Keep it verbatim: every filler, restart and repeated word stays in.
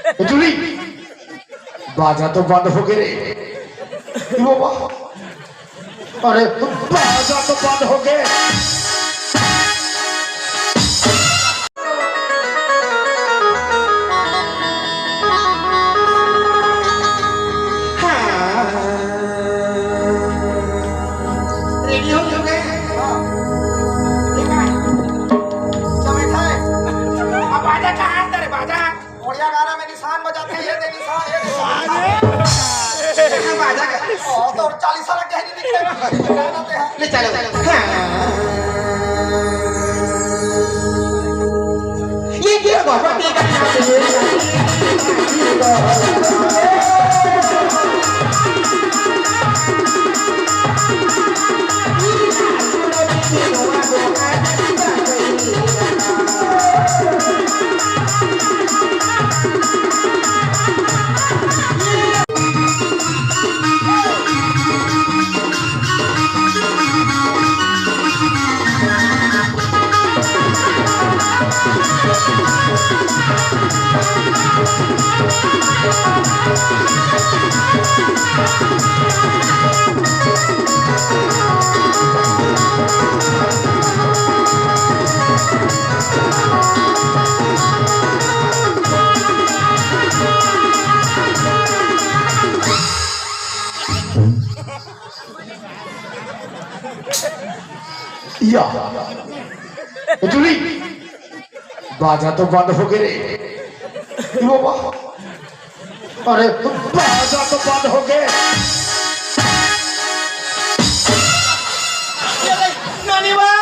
ए Julie, बाजा तो बंद हो गे रे। ए बाबा, अरे बाजा तो बंद हो गे। रेडी हो गए? हाँ। ठीक है। चल, बैठा है। अब बाजा कहाँ है तेरे, बाजा? बढ़िया गाना में निशान बजाते हैं, ये दे निशान, ये दे निशान। बाजा का। ओ, तो चालीस साल गहरी दिखे। ले चलो। हाँ। ये क्या बाबा? या। ए जूली, बाजा तो बंद हो गे रे। ए बाबा, अरे बाजा तो बंद हो गे। नानी बा,